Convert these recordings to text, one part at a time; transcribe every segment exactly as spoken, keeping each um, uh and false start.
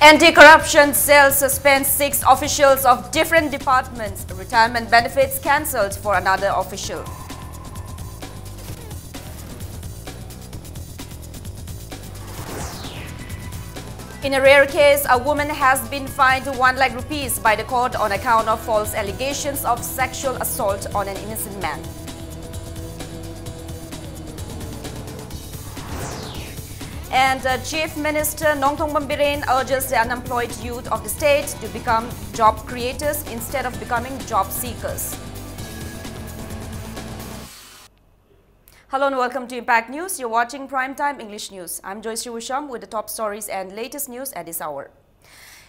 Anti-corruption cell suspends six officials of different departments. Retirement benefits cancelled for another official. In a rare case, a woman has been fined one lakh rupees by the court on account of false allegations of sexual assault on an innocent man. And uh, Chief Minister Nongthombam Biren urges the unemployed youth of the state to become job creators instead of becoming job seekers. Hello and welcome to Impact News. You're watching Prime Time English News. I'm Joyce Wusham with the top stories and latest news at this hour.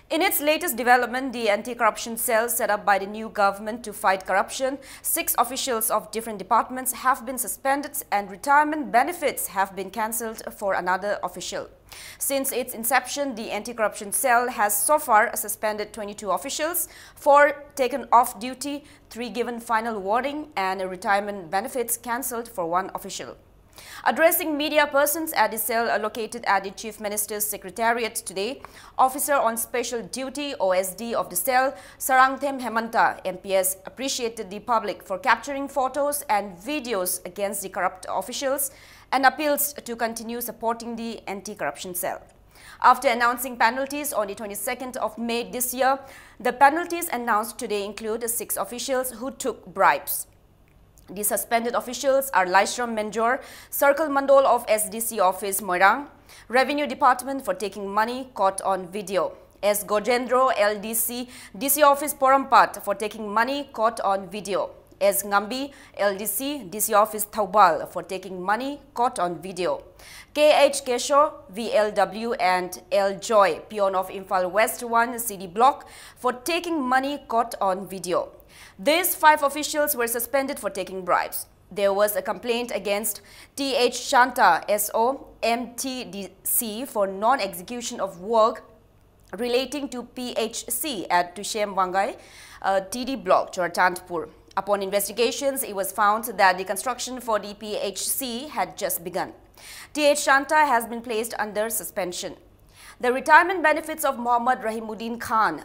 In its latest development, the anti-corruption cell set up by the new government to fight corruption, six officials of different departments have been suspended and retirement benefits have been cancelled for another official. Since its inception, the anti-corruption cell has so far suspended twenty-two officials, four taken off duty, three given final warning, and retirement benefits cancelled for one official. Addressing media persons at the cell located at the Chief Minister's Secretariat today, Officer on Special Duty, O S D, of the cell, Sarangthem Hemanta, M P S, appreciated the public for capturing photos and videos against the corrupt officials and appeals to continue supporting the anti-corruption cell. After announcing penalties on the twenty-second of May this year, the penalties announced today include six officials who took bribes. The suspended officials are Laishram Menjor, Circle Mandol of S D C Office Moirang, Revenue Department, for taking money, caught on video. S Gojendro, L D C, D C Office Porompat, for taking money, caught on video. S Ngambi, L D C, D C Office Thoubal, for taking money, caught on video. K H Kesho, V L W, and L Joy, peon of Imphal West one C D Block, for taking money, caught on video. These five officials were suspended for taking bribes. There was a complaint against T H Shanta, S O, M T D C, for non-execution of work relating to P H C at Tushem Wangai, uh, T D Block, Churachandpur. Upon investigations, it was found that the construction for the P H C had just begun. T H Shanta has been placed under suspension. The retirement benefits of Mohammad Rahimuddin Khan,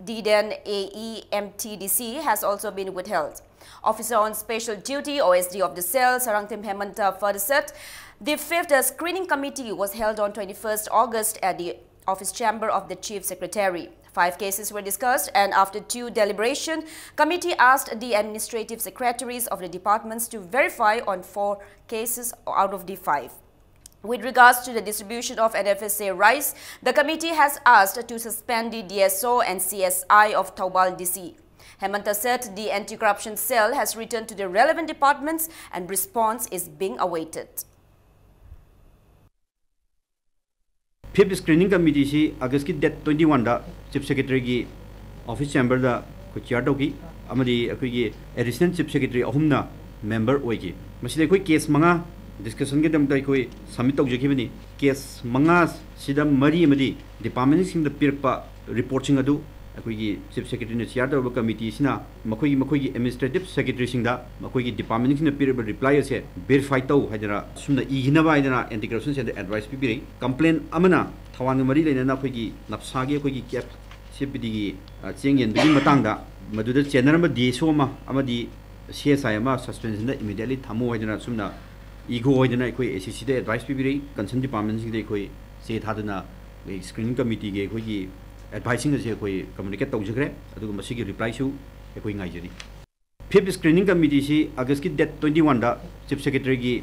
the then A E M T D C, has also been withheld. Officer on special duty, O S D of the cell, Sarangthim Hemanta, further said the fifth screening committee was held on twenty-first August at the office chamber of the Chief Secretary. Five cases were discussed, and after two deliberation, committee asked the administrative secretaries of the departments to verify on four cases out of the five. With regards to the distribution of N F S A rice, the committee has asked to suspend the D S O and C S I of Thoubal D C. Hemanta said the anti-corruption cell has written to the relevant departments and response is being awaited. Fifth screening committee ꯁꯤ August ꯀꯤ date twenty one ꯗ Chief Secretary ꯒꯤ office chamber ꯗ ꯑꯩꯈꯣꯏ chair ꯇꯧꯈꯤ, ꯑꯃꯗꯤ ꯑꯩꯈꯣꯏꯒꯤ additional Chief Secretary ꯑꯍꯨꯝꯅ member ꯑꯣꯏꯈꯤ꯫ ꯃꯁꯤꯗ ꯑꯩꯈꯣꯏ case ꯃꯉꯥ discussion ꯒꯤꯗꯃꯛꯇ ꯑꯩꯈꯣꯏ submit ꯇꯧꯖꯈꯤꯕꯅꯤ꯫ Case ꯃꯉꯥ ꯁꯤꯗ ꯃꯔꯤ ꯑꯃꯗꯤ department ꯁꯤꯡꯗ ꯄꯤꯔꯛꯄ report ꯁꯤꯡ ꯑꯗꯨ ꯑꯩꯈꯣꯏꯒꯤ Chief Secretary ꯅ chair ꯇꯧꯔꯤꯕ committee ꯁꯤꯅ ꯃꯈꯣꯏꯒꯤ, ꯃꯈꯣꯏꯒꯤ administrative secretary ꯁꯤꯡꯗ ꯃꯈꯣꯏꯒꯤ department ꯁꯤꯡꯅ ꯄꯤꯔꯤꯕ reply ꯑꯁꯦ verify ꯇꯧ ꯍꯥꯏꯗꯅ ꯁꯨꯝꯅ ꯏꯈꯤꯅꯕ ꯍꯥꯏꯗꯅ anti corruption cell ꯗ advice ꯄꯤꯕꯤꯔꯛꯏ꯫ Complaint ꯑꯃꯅ ꯊꯧꯕꯥꯜꯒ ꯃꯔꯤ ꯂꯩꯅꯅ ꯑꯩꯈꯣꯏꯒꯤ ꯅꯞꯁꯥꯒꯤ ꯑꯩꯈꯣꯏꯒꯤ CAF, C F P D ꯒꯤ, ꯑ, ꯆꯦꯡ ꯌꯦꯟꯕꯒꯤ ꯃꯇꯥꯡꯗ ꯃꯗꯨꯗ ꯆꯦꯟꯅꯔꯝꯕ D S O ꯑꯃ ꯑꯃꯗꯤ C S I ꯑꯃ suspension ꯗ immediately ꯊꯝꯃꯨ ꯍꯥꯏꯗꯅ ꯁꯨꯝꯅ ꯏꯈꯣ ꯍꯥꯏꯗꯅ ꯑꯩꯈꯣꯏ A C C the advice ꯄꯤꯕꯤꯔꯛꯏ꯫ Concern department ꯁꯤꯡꯗ ꯑꯩꯈꯣꯏ ꯆꯦ ꯊꯥꯗꯨꯅ ꯑꯩꯈꯣꯏ screening committee ꯒꯤ ꯑꯩꯈꯣꯏꯒꯤ advice ꯁꯤꯡ ꯑꯁꯤ ꯑꯩꯈꯣꯏ communicate ꯇꯧꯖꯈ꯭ꯔꯦ, ꯑꯗꯨꯒ ꯃꯁꯤꯒꯤ reply ꯁꯨ ꯑꯩꯈꯣꯏ ꯉꯥꯏꯖꯔꯤ꯫ Fifth screening committee ꯁꯤ August ꯀꯤ date twenty one ꯗ Chief Secretary ꯒꯤ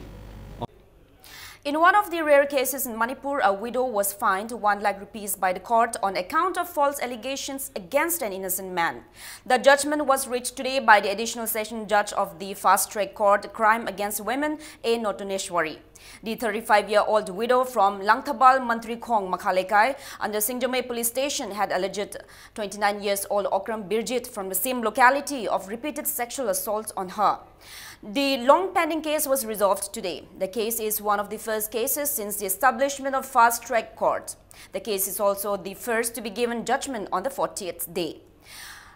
In one of the rare cases in Manipur, a widow was fined one lakh rupees by the court on account of false allegations against an innocent man. The judgment was reached today by the Additional Session Judge of the Fast Track Court, Crime Against Women, A Notoneshwari. The thirty-five-year-old widow from Langthabal Mantrikhong Makhalekai under Singjamei Police Station had alleged twenty-nine years old Okram Birjit from the same locality of repeated sexual assaults on her. The long pending case was resolved today. The case is one of the first cases since the establishment of Fast Track Court. The case is also the first to be given judgment on the fortieth day.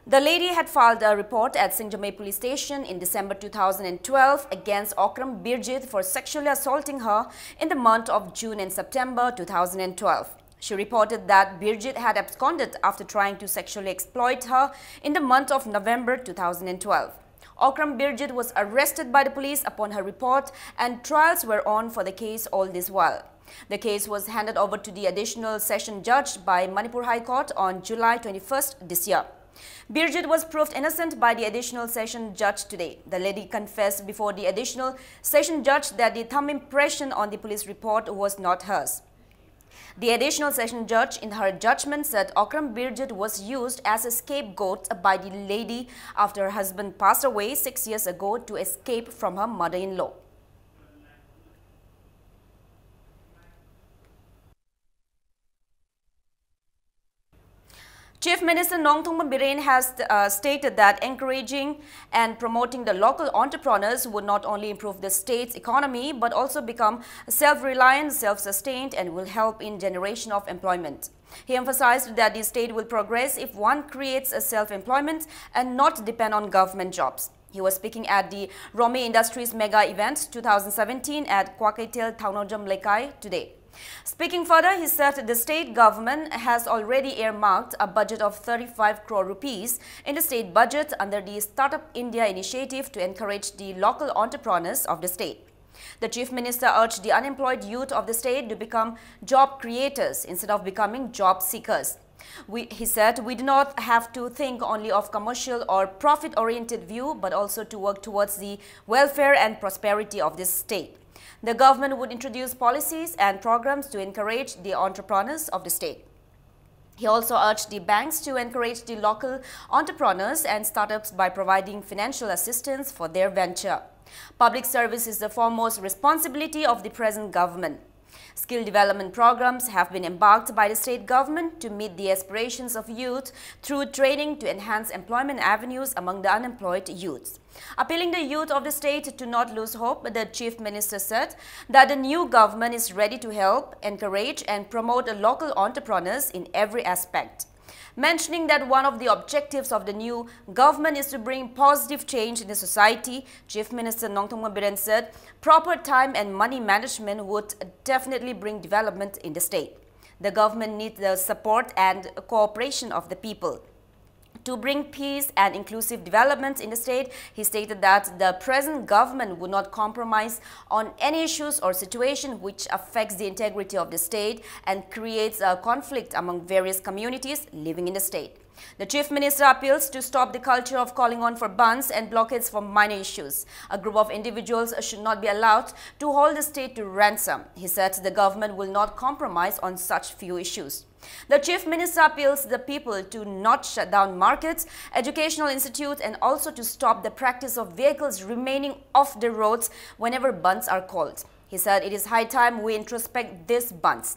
The lady had filed a report at Singjamei Police Station in December two thousand and twelve against Okram Birjit for sexually assaulting her in the month of June and September two thousand and twelve. She reported that Birjit had absconded after trying to sexually exploit her in the month of November two thousand twelve. Okram Birjit was arrested by the police upon her report, and trials were on for the case all this while. The case was handed over to the additional session judge by Manipur High Court on July twenty-first this year. Birjit was proved innocent by the additional session judge today. The lady confessed before the additional session judge that the thumb impression on the police report was not hers. The additional session judge, in her judgment, said Okram Birjit was used as a scapegoat by the lady after her husband passed away six years ago to escape from her mother-in-law. Chief Minister Nongthombam Biren has uh, stated that encouraging and promoting the local entrepreneurs would not only improve the state's economy but also become self-reliant, self-sustained, and will help in generation of employment. He emphasized that the state will progress if one creates a self-employment and not depend on government jobs. He was speaking at the Romi Industries Mega Event two thousand seventeen at Kwakaitel Thaunojam Lekai today. Speaking further, he said the state government has already earmarked a budget of thirty-five crore rupees in the state budget under the Startup India initiative to encourage the local entrepreneurs of the state. The Chief Minister urged the unemployed youth of the state to become job creators instead of becoming job seekers. We, he said, we do not have to think only of commercial or profit-oriented view, but also to work towards the welfare and prosperity of this state. The government would introduce policies and programs to encourage the entrepreneurs of the state. He also urged the banks to encourage the local entrepreneurs and startups by providing financial assistance for their venture. Public service is the foremost responsibility of the present government. Skill development programs have been embarked by the state government to meet the aspirations of youth through training to enhance employment avenues among the unemployed youths. Appealing the youth of the state to not lose hope, the Chief Minister said that the new government is ready to help, encourage and promote local entrepreneurs in every aspect. Mentioning that one of the objectives of the new government is to bring positive change in the society, Chief Minister Nongthombam Biren said proper time and money management would definitely bring development in the state. The government needs the support and cooperation of the people. To bring peace and inclusive development in the state, he stated that the present government would not compromise on any issues or situation which affects the integrity of the state and creates a conflict among various communities living in the state. The Chief Minister appeals to stop the culture of calling on for bandhs and blockades for minor issues. A group of individuals should not be allowed to hold the state to ransom. He said the government will not compromise on such few issues. The Chief Minister appeals the people to not shut down markets, educational institutes, and also to stop the practice of vehicles remaining off the roads whenever bandhs are called. He said it is high time we introspect these bandhs.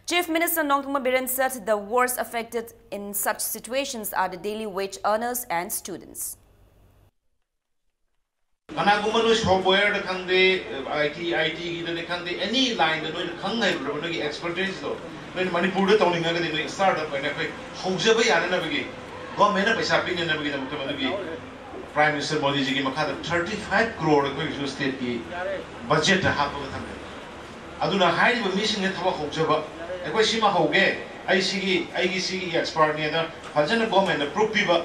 Chief Minister Nongtungma Biren said the worst affected in such situations are the daily wage earners and students. ꯀꯅꯥꯒꯨꯝꯕ ꯅꯣꯏ software ꯗ ꯈꯪꯗꯦ, IT, IT ꯒꯤꯗꯅꯤ ꯈꯪꯗꯦ, any line ꯗ ꯅꯣꯏꯅ ꯈꯪ ꯍꯩꯔꯨꯔꯕ ꯅꯣꯏꯒꯤ expertise ꯗꯣ ꯅꯣꯏꯅ ꯃꯅꯤꯄꯨꯔꯗ ꯇꯧꯅꯤꯡꯉꯒꯗꯤ ꯅꯣꯏ startup ꯑꯣꯏꯅ ꯑꯩꯈꯣꯏ ꯍꯧꯖꯕ ꯌꯥꯅꯅꯕꯒꯤ government ꯅ ꯄꯩꯁꯥ ꯄꯤꯅꯅꯕꯒꯤꯗꯃꯛꯇ ꯃꯗꯨꯒꯤ Prime Minister ꯃꯣꯗꯤꯖꯤꯒꯤ ꯃꯈꯥꯗ thirty five crore ꯑꯩꯈꯣꯏꯒꯤꯁꯨ state ꯀꯤ budget ꯇ ꯍꯥꯞꯄꯒ ꯊꯝꯃꯦ꯫ ꯑꯗꯨꯅ ꯍꯥꯏꯔꯤꯕ ꯃꯤꯁꯤꯡꯁꯦ ꯊꯕꯛ ꯍꯧꯖꯕ, ꯑꯩꯈꯣꯏ ꯁꯤꯃ ꯍꯧꯒꯦ, ꯑꯩ ꯁꯤꯒꯤ, ꯑꯩꯒꯤ ꯁꯤꯒꯤ expert ꯅꯦꯅ ꯐꯖꯅ government ꯅ proof ꯄꯤꯕ,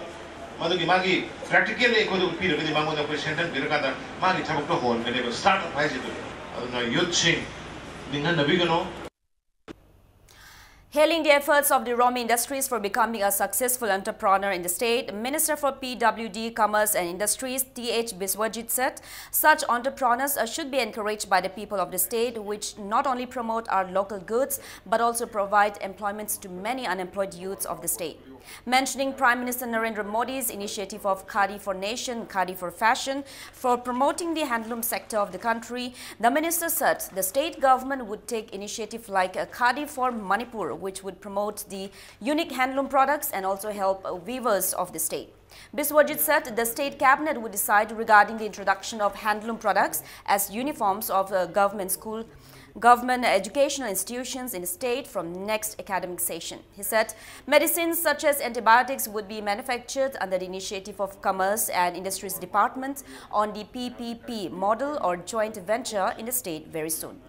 ꯃꯗꯨꯒꯤ ꯃꯥꯒꯤ practically ꯑꯩꯈꯣꯏꯗ ꯎꯠꯄꯤꯔꯒꯗꯤ ꯃꯉꯣꯟꯗ ꯑꯩꯈꯣꯏ ꯁꯦꯟꯊꯪ ꯄꯤꯔꯀꯥꯟꯗ ꯃꯥꯒꯤ ꯊꯕꯛꯇꯣ ꯍꯧꯍꯟꯒꯅꯦꯕ꯫ Startup ꯍꯥꯏꯁꯤꯗꯤ꯫ ꯑꯗꯨꯅ youth ꯁꯤꯡ ꯅꯤꯡꯍꯟꯅꯕꯤꯒꯅꯨ꯫ Hailing the efforts of the Romi Industries for becoming a successful entrepreneur in the state, Minister for P W D, Commerce and Industries T H Biswajit said such entrepreneurs uh, should be encouraged by the people of the state, which not only promote our local goods but also provide employments to many unemployed youths of the state. Mentioning Prime Minister Narendra Modi's initiative of Khadi for Nation, Khadi for Fashion, for promoting the handloom sector of the country, the minister said the state government would take initiative like a Khadi for Manipur, which would promote the unique handloom products and also help weavers of the state. Biswajit said the state cabinet would decide regarding the introduction of handloom products as uniforms of uh, government school, government educational institutions in the state from next academic session. He said medicines such as antibiotics would be manufactured under the initiative of Commerce and Industries Department on the P P P model or joint venture in the state very soon.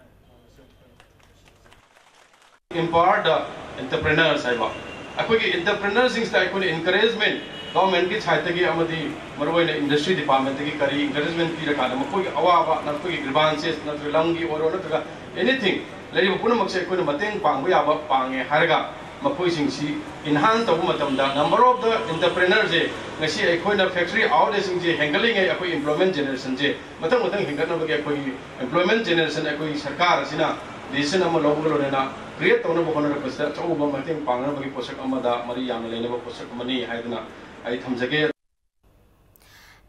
Empower the entrepreneurs ꯍꯥꯏꯕ, ꯑꯩꯈꯣꯏꯒꯤ entrepreneurꯁꯤꯡꯁꯤꯗ ꯑꯩꯈꯣꯏꯅ encouragement governmentꯀꯤ sideꯇꯒꯤ ꯑꯃꯗꯤ ꯃꯔꯨꯑꯣꯏꯅ industry departmentꯇꯒꯤ ꯀꯔꯤ encouragement ꯄꯤꯔꯀꯥꯟꯗ ꯃꯈꯣꯏꯒꯤ ꯑꯋꯥꯕ, ꯅꯈꯣꯏꯒꯤ grievances ꯅꯠꯇ꯭ꯔꯒ ꯂꯝꯒꯤ ꯑꯣꯏꯔꯣ ꯅꯠꯇ꯭ꯔꯒ anything ꯂꯩꯔꯤꯕ ꯄꯨꯝꯅꯃꯛꯁꯦ ꯑꯩꯈꯣꯏꯅ ꯃꯇꯦꯡ ꯄꯥꯡꯕ ꯌꯥꯕ ꯄꯥꯡꯉꯦ ꯍꯥꯏꯔꯒ ꯃꯈꯣꯏꯁꯤꯡꯁꯤ enhance ꯇꯧꯕ ꯃꯇꯝꯗ number of the entrepreneurꯁꯦ ꯉꯁꯤ ꯑꯩꯈꯣꯏꯅ factory outletꯁꯤꯡꯁꯦ ꯍꯦꯟꯒꯠꯂꯤꯉꯩ ꯑꯩꯈꯣꯏ employment generationꯁꯦ ꯃꯊꯪ ꯃꯊꯪ ꯍꯦꯟꯒꯠꯅꯕꯒꯤ ꯑꯩꯈꯣꯏꯒꯤ employment generation ꯑꯩꯈꯣꯏꯒꯤ ꯁꯔꯀꯥꯔ ꯑꯁꯤꯅ decision ꯑꯃ ꯂꯧꯕꯒ ꯂꯣꯏꯅꯅ create ꯇꯧꯅꯕ ꯍꯣꯠꯅꯔꯛꯄꯁꯤꯗ ꯑꯆꯧꯕ ꯃꯇꯦꯡ ꯄꯥꯡꯅꯕꯒꯤ ꯄꯣꯠꯁꯛ ꯑꯃꯗ ꯃꯔꯤ ꯌꯥꯝꯅ ꯂꯩꯅꯕ ꯄꯣꯠꯁꯛ ꯑꯃꯅꯤ ꯍꯥꯏꯗꯨꯅ ꯑꯩ ꯊꯝꯖꯒꯦ꯫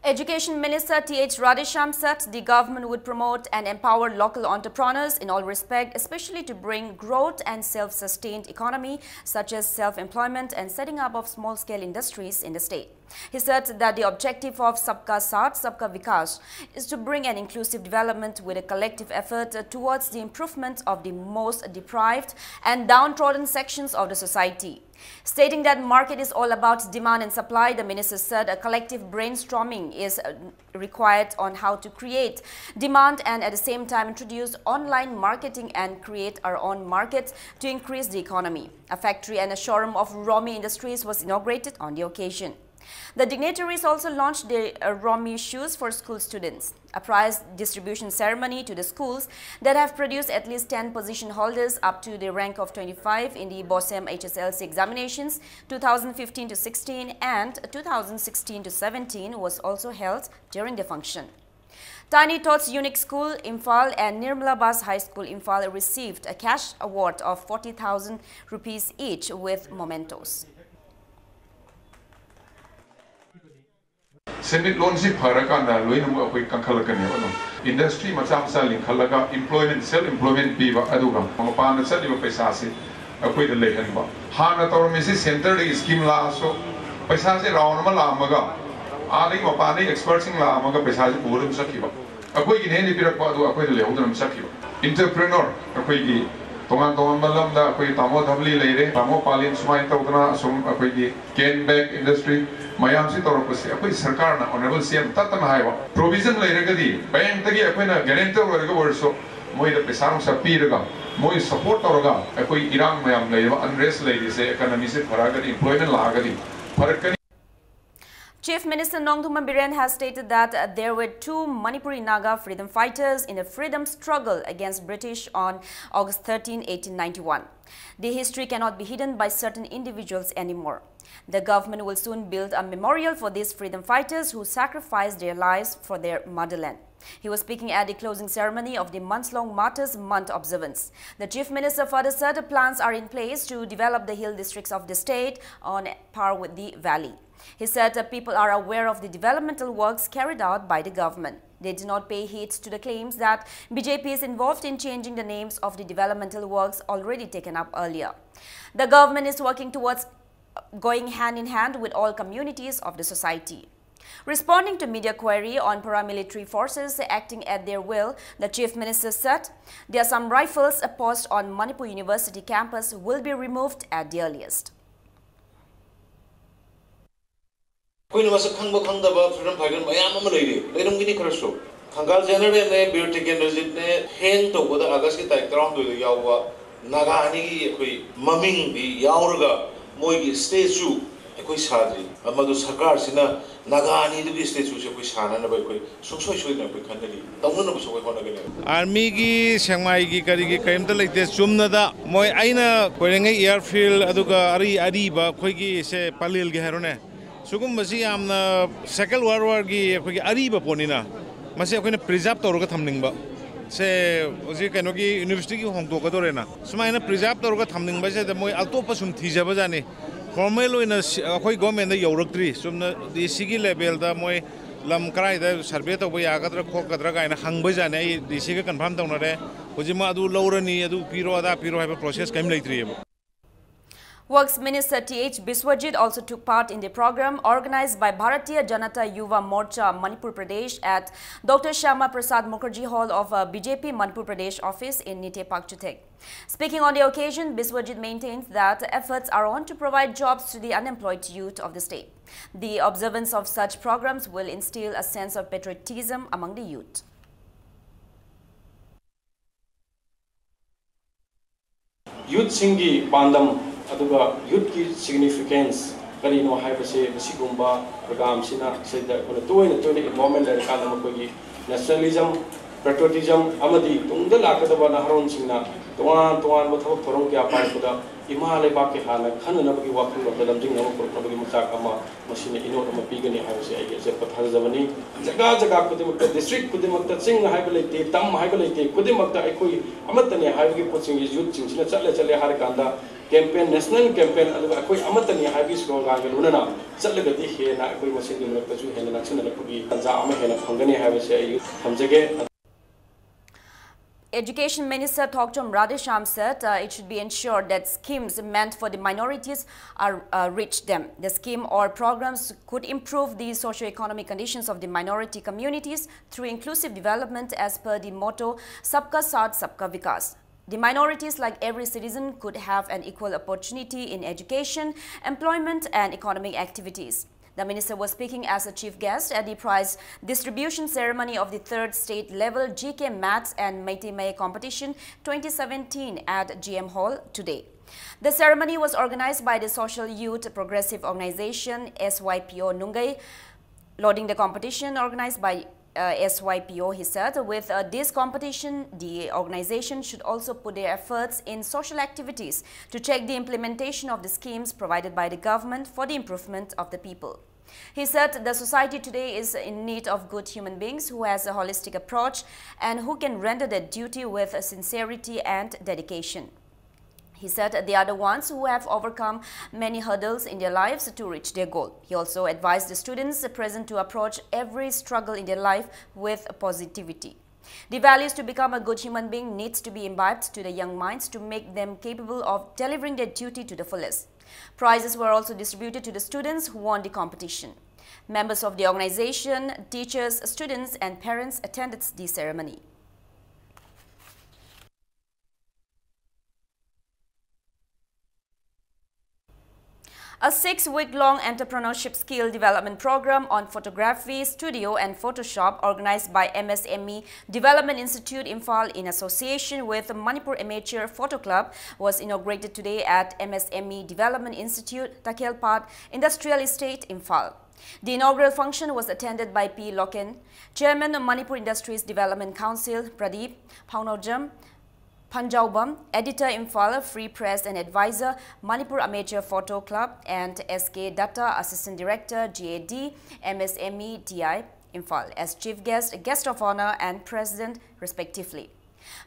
Education Minister Th Radheshyam said the government would promote and empower local entrepreneurs in all respect, especially to bring growth and self-sustained economy such as self-employment and setting up of small-scale industries in the state. He said that the objective of Sabka Saath, Sabka Vikas is to bring an inclusive development with a collective effort towards the improvement of the most deprived and downtrodden sections of the society. Stating that market is all about demand and supply, the minister said a collective brainstorming is uh, required on how to create demand and at the same time introduce online marketing and create our own market to increase the economy. A factory and a showroom of Romi Industries was inaugurated on the occasion. The dignitaries also launched the uh, Romi shoes for school students. A prize distribution ceremony to the schools that have produced at least ten position holders up to the rank of twenty-five in the BOSEM H S L C examinations two thousand fifteen to sixteen and two thousand sixteen to seventeen was also held during the function. Tiny Tots Unique School Imphal and Nirmala Bas High School Imphal received a cash award of forty thousand rupees each with mementos. ꯁꯦꯟꯃꯤꯠꯂꯣꯟꯁꯤ ꯐꯔꯀꯥꯟꯗ ꯂꯣꯏꯅꯃꯛ ꯑꯩꯈꯣꯏ ꯀꯟꯈꯠꯂꯛꯀꯅꯦꯕ꯫ ꯑꯗꯨꯝ industry ꯃꯆꯥ ꯃꯆꯥ ꯂꯤꯡꯈꯠꯂꯒ employment, self employment ꯄꯤꯕ, ꯑꯗꯨꯒ ꯃꯄꯥꯟꯗ ꯆꯠꯂꯤꯕ ꯄꯩꯁꯥꯁꯤ ꯑꯩꯈꯣꯏꯗ ꯂꯩꯍꯟꯕ꯫ ꯍꯥꯟꯅ ꯇꯧꯔꯝꯃꯤꯁꯤ centreꯗꯒꯤ scheme ꯂꯥꯛꯑꯁꯨ ꯄꯩꯁꯥꯁꯦ round ꯑꯃ ꯂꯥꯛꯑꯝꯃꯒ ꯑꯥꯗꯒꯤ ꯃꯄꯥꯟꯗꯒꯤ expertꯁꯤꯡ ꯂꯥꯛꯑꯝꯃꯒ ꯄꯩꯁꯥꯁꯦ ꯄꯨꯔ ꯑꯗꯨꯝ ꯆꯠꯈꯤꯕ꯫ ꯑꯩꯈꯣꯏꯒꯤꯅꯦꯅ ꯄꯤꯔꯛꯄ ꯑꯗꯨ ꯑꯩꯈꯣꯏꯗ ꯂꯩꯍꯧꯗꯅ ꯑꯗꯨꯝ ꯆꯠꯈꯤꯕ꯫ Entrepreneur ꯑꯩꯈꯣꯏꯒꯤ ꯇꯣꯉꯥꯟ ꯇꯣꯉꯥꯟꯕ ꯂꯝꯗ ꯑꯩꯈꯣꯏ ꯇꯥꯃꯣ ꯙꯕꯂꯤ ꯂꯩꯔꯦ, ꯇꯥꯃꯣ ꯄꯥꯂꯤꯟ ꯁꯨꯃꯥꯏꯅ ꯇꯧꯗꯅ ꯑꯁꯨꯝ ꯑꯩꯈꯣꯏꯒꯤ can bag industry ꯃꯌꯥꯝꯁꯤ ꯇꯧꯔꯛꯄꯁꯦ ꯑꯩꯈꯣꯏ ꯁꯔꯀꯥꯔꯅ, Honourable C M ꯇꯠꯇꯅ ꯍꯥꯏꯕ, provision ꯂꯩꯔꯒꯗꯤ bankꯇꯒꯤ ꯑꯩꯈꯣꯏꯅ guarantor ꯑꯣꯏꯔꯒ ꯑꯣꯏꯔꯁꯨ ꯃꯣꯏꯗ ꯄꯩꯁꯥ ꯅꯨꯡꯁꯥ ꯄꯤꯔꯒ, ꯃꯣꯏ ꯁꯄꯣꯔꯠ ꯇꯧꯔꯒ ꯑꯩꯈꯣꯏ ꯏꯔꯥꯡ ꯃꯌꯥꯝ ꯂꯩꯔꯤꯕ, ꯑꯟꯔꯦꯁ ꯂꯩꯔꯤꯁꯦ, ꯏꯀꯣꯅꯣꯃꯤꯁꯦ ꯐꯔꯛꯑꯒꯗꯤ, ꯏꯝꯄ꯭ꯂꯣꯏꯃꯦꯟ ꯂꯥꯛꯑꯒꯗꯤ ꯐꯔꯛꯀꯅꯤ꯫ Chief Minister Nongthombam Biren has stated that there were two Manipuri Naga freedom fighters in the freedom struggle against British on August thirteen, eighteen ninety-one. The history cannot be hidden by certain individuals anymore. The government will soon build a memorial for these freedom fighters who sacrificed their lives for their motherland. He was speaking at the closing ceremony of the months-long Martyrs' Month observance. The Chief Minister further said plans are in place to develop the hill districts of the state on par with the valley. He said that people are aware of the developmental works carried out by the government. They did not pay heed to the claims that B J P is involved in changing the names of the developmental works already taken up earlier. The government is working towards going hand in hand with all communities of the society. Responding to media query on paramilitary forces acting at their will, the Chief Minister said, "There are some rifles posted on Manipur University campus will be removed at the earliest." ꯑꯩꯈꯣꯏꯅ ꯃꯁꯛ ꯈꯪꯕ ꯈꯪꯗꯕ freedom fighter ꯃꯌꯥꯝ ꯑꯃ ꯂꯩꯔꯤ, ꯂꯩꯔꯝꯒꯅꯤ ꯈꯔꯁꯨ꯫ ꯊꯪꯒꯥꯜ ꯖꯦꯅꯔꯦꯜꯅꯦ, ꯕꯤꯔ ꯇꯤꯀꯦꯟꯗ꯭ꯔꯖꯤꯠꯅꯦ, hang ꯇꯧꯕꯗ ꯑꯥꯒꯁꯀꯤ ꯇꯥꯔꯤꯛ ꯇꯔꯥꯍꯨꯝꯗꯣꯏꯗ ꯌꯥꯎꯕ ꯅꯥꯒꯥ ꯑꯅꯤꯒꯤ ꯑꯩꯈꯣꯏ ꯃꯃꯤꯡꯗꯤ ꯌꯥꯎꯔꯒ ꯃꯣꯏꯒꯤ ꯁ꯭ꯇꯦꯆꯨ ꯑꯩꯈꯣꯏ ꯁꯥꯗ꯭ꯔꯤ꯫ ꯃꯗꯨ ꯁꯔꯀꯥꯔꯁꯤꯅ ꯅꯥꯒꯥ ꯑꯅꯤꯗꯨꯒꯤ ꯁ꯭ꯇꯦꯆꯨꯁꯦ ꯑꯩꯈꯣꯏ ꯁꯥꯅꯅꯕ ꯑꯩꯈꯣꯏ ꯁꯨꯡꯁꯣꯏ ꯁꯣꯏꯗꯅ ꯑꯩꯈꯣꯏ ꯈꯟꯒꯅꯤ, ꯇꯧꯅꯅꯕꯁꯨ ꯑꯩꯈꯣꯏ ꯍꯣꯠꯅꯒꯅꯤ꯫ ꯑꯥꯔꯃꯤꯒꯤ ꯁꯦꯛꯃꯥꯏꯒꯤ ꯀꯔꯤꯒꯤ ꯀꯔꯤꯝꯇ ꯂꯩꯇꯦ꯫ ꯆꯨꯝꯅꯗ ꯃꯣꯏ, ꯑꯩꯅ ꯀꯣꯏꯔꯦꯡꯒꯩ ꯏꯌꯥꯔꯐꯤꯜꯗ, ꯑꯗꯨꯒ ꯑꯔꯤ-, ꯑꯔꯤꯕ ꯑꯩꯈꯣꯏꯒꯤ ꯁꯦ ꯄꯂꯦꯜꯒꯤ ꯍꯥꯏꯔꯣꯅꯦ, ꯁꯤꯒꯨꯝꯕꯁꯤ ꯌꯥꯝꯅ ꯁꯦꯀꯦꯟ ꯋꯥꯔꯜ ꯋꯥꯔꯒꯤ ꯑꯩꯈꯣꯏꯒꯤ ꯑꯔꯤꯕ ꯄꯣꯠꯅꯤꯅ, ꯃꯁꯤ ꯑꯩꯈꯣꯏꯅ ꯄ꯭ꯔꯤꯖꯥꯔꯚ ꯇꯧꯔꯒ ꯊꯝꯅꯤꯡꯕ꯫ ꯁꯦ ꯍꯧꯖꯤꯛ ꯀꯩꯅꯣꯒꯤ ꯌꯨꯅꯤꯚꯔꯁꯤꯇꯤꯒꯤ ꯍꯣꯡꯗꯣꯛꯀꯗꯧꯔꯦꯅ, ꯁꯨꯃꯥꯏꯅ ꯄ꯭ꯔꯤꯖꯥꯔꯚ ꯇꯧꯔꯒ ꯊꯝꯅꯤꯡꯕꯁꯤꯗ ꯃꯣꯏ ꯑꯇꯣꯞꯄ ꯁꯨꯝ ꯊꯤꯖꯕꯖꯥꯠꯅꯤ꯫ ꯐꯣꯔꯃꯦꯜ ꯑꯣꯏꯅ ꯁꯤ-, ꯑꯩꯈꯣꯏ ꯒꯣꯔꯃꯦꯟꯗ ꯌꯧꯔꯛꯇ꯭ꯔꯤ꯫ ꯆꯨꯝꯅ ꯗꯤ ꯁꯤꯒꯤ ꯂꯦꯚꯦꯜꯗ ꯃꯣꯏ ꯂꯝ ꯀꯔꯥꯏꯗ ꯁꯔꯚꯦ ꯇꯧꯕ ꯌꯥꯒꯗ꯭ꯔꯥ ꯈꯣꯠꯀꯗ꯭ꯔꯥ ꯀꯥꯏꯅ ꯍꯪꯕꯖꯥꯠꯅꯤ꯫ ꯑꯩ ꯗꯤ ꯁꯤꯒ ꯀꯟꯐꯥꯔꯝ ꯇꯧꯅꯔꯦ꯫ ꯍꯧꯖꯤꯛꯃꯛ ꯑꯗꯨ ꯂꯧꯔꯅꯤ, ꯑꯗꯨ ꯄꯤꯔꯣ, ꯑꯗꯥ ꯄꯤꯔꯣ ꯍꯥꯏꯕ ꯄ꯭ꯔꯣꯁꯦꯁ ꯀꯔꯤꯝ ꯂꯩꯇ꯭ꯔꯤꯑꯕ꯫ Works Minister T H Biswajit also took part in the program organized by Bharatiya Janata Yuva Morcha Manipur Pradesh at Doctor Shyama Prasad Mukherjee Hall of, uh, B J P Manipur Pradesh office in Nite Paikchethek. Speaking on the occasion, Biswajit maintains that efforts are on to provide jobs to the unemployed youth of the state. The observance of such programs will instill a sense of patriotism among the youth. ꯌꯨꯠꯁꯤꯡꯒꯤ ꯄꯥꯟꯗꯝ ꯑꯗꯨꯒ ꯌꯨꯠꯀꯤ significance ꯀꯔꯤꯅꯣ ꯍꯥꯏꯕꯁꯦ ꯃꯁꯤꯒꯨꯝꯕ ꯄ꯭ꯔꯣꯒ꯭ꯔꯥꯝꯁꯤꯅ ꯁꯤꯗ ꯑꯩꯈꯣꯏꯅ ꯇꯣꯏꯅ ꯇꯣꯏꯅ involvement ꯂꯩꯔꯀꯥꯟꯗ ꯃꯈꯣꯏꯒꯤ ꯅꯦꯁꯅꯦꯂꯤꯖꯝ, ꯄꯦꯇ꯭ꯔꯣꯇꯤꯖꯝ ꯑꯃꯗꯤ ꯇꯨꯡꯗ ꯂꯥꯛꯀꯗꯕ ꯅꯍꯥꯔꯣꯟꯁꯤꯡꯅ ꯇꯣꯉꯥꯟ ꯇꯣꯉꯥꯟꯕ ꯊꯕꯛ ꯊꯧꯔꯝ ꯀꯌꯥ ꯄꯥꯡꯊꯣꯛꯄꯗ ꯏꯃꯥ ꯂꯩꯕꯥꯛꯀꯤ ꯍꯥꯟꯅ ꯈꯟꯅꯅꯕꯒꯤ ꯋꯥꯈꯜꯂꯣꯟꯗ ꯂꯝꯖꯤꯡꯅꯕ ꯄꯨꯔꯛꯅꯕꯒꯤ ꯃꯆꯥꯛ ꯑꯃ ꯃꯁꯤꯅ ꯏꯅꯣꯠ ꯑꯃ ꯄꯤꯒꯅꯤ ꯍꯥꯏꯕꯁꯦ ꯑꯩꯒꯤ ꯑꯆꯦꯠꯄ ꯊꯥꯖꯖꯕꯅꯤ꯫ ꯖꯒꯥ ꯖꯒꯥ ꯈꯨꯗꯤꯡꯃꯛꯇ, ꯗꯤꯁꯇ꯭ꯔꯤꯛ ꯈꯨꯗꯤꯡꯃꯛꯇ, ꯆꯤꯡ ꯍꯥꯏꯕ ꯂꯩꯇꯦ, ꯇꯝ ꯍꯥꯏꯕ ꯂꯩꯇꯦ, ꯈꯨꯗꯤꯡꯃꯛꯇ ꯑꯩꯈꯣꯏ ꯑꯃꯠꯇꯅꯦ ꯍꯥꯏꯕꯒꯤ ꯄꯣꯠꯁꯤꯡꯁꯤ ꯌꯨꯠꯁꯤꯡꯁꯤꯅ ꯆꯠꯂꯦ ꯆꯠꯂꯦ ꯍꯥꯏꯔꯀꯥꯟꯗ ꯀꯦꯝꯄꯦꯟ, ꯅꯦꯁꯅꯦꯜ ꯀꯦꯝꯄꯦꯟ, ꯑꯗꯨꯒ ꯑꯩꯈꯣꯏ ꯑꯃꯠꯇꯅꯤ ꯍꯥꯏꯕꯒꯤ ꯁ꯭ꯂꯣꯒꯥꯟꯒ ꯂꯣꯏꯅꯅ ꯆꯠꯂꯒꯗꯤ ꯍꯦꯟꯅ ꯑꯩꯈꯣꯏ ꯃꯁꯦꯟꯒꯤ ꯃꯔꯛꯇꯁꯨ ꯍꯦꯟꯅ ꯅꯛꯁꯤꯟꯅꯔꯛꯄꯒꯤ ꯇꯥꯟꯖꯥ ꯑꯃ ꯍꯦꯟꯅ ꯐꯪꯒꯅꯤ ꯍꯥꯏꯕꯁꯦ ꯑꯩ ꯊꯝꯖꯒꯦ꯫ Education Minister Thokchom Radheshyam said, uh, it should be ensured that schemes meant for the minorities are uh, reach them. The scheme or programs could improve the socio-economic conditions of the minority communities through inclusive development as per the motto Sabka Saath, Sabka Vikas. The minorities, like every citizen, could have an equal opportunity in education, employment, and economic activities. The minister was speaking as a chief guest at the prize distribution ceremony of the third state level G K Maths and Meitei Mayek competition twenty seventeen at G M Hall today. The ceremony was organized by the Social Youth Progressive Organization, S Y P O Nungay, lauding the competition organized by uh, S Y P O, he said, with uh, this competition, the organization should also put their efforts in social activities to check the implementation of the schemes provided by the government for the improvement of the people. He said the society today is in need of good human beings who has a holistic approach and who can render their duty with sincerity and dedication. He said they are the ones who have overcome many hurdles in their lives to reach their goal. He also advised the students present to approach every struggle in their life with positivity. The values to become a good human being needs to be imbibed to the young minds to make them capable of delivering their duty to the fullest. Prizes were also distributed to the students who won the competition. Members of the organization, teachers, students, and parents attended the ceremony. A six-week-long entrepreneurship skill development program on photography, studio and Photoshop, organized by M S M E Development Institute Imphal in association with Manipur Amateur Photo Club, was inaugurated today at M S M E Development Institute, Takhelpad Industrial Estate, Imphal. The inaugural function was attended by P Loken, Chairman of Manipur Industries Development Council, Pradeep Phaunojam, Phanjaobam, Editor Imphal, Free Press and Advisor, Manipur Amateur Photo Club, and S K Datta, Assistant Director, G A D, M S M E D I, Imphal, as Chief Guest, Guest of Honor, and President, respectively.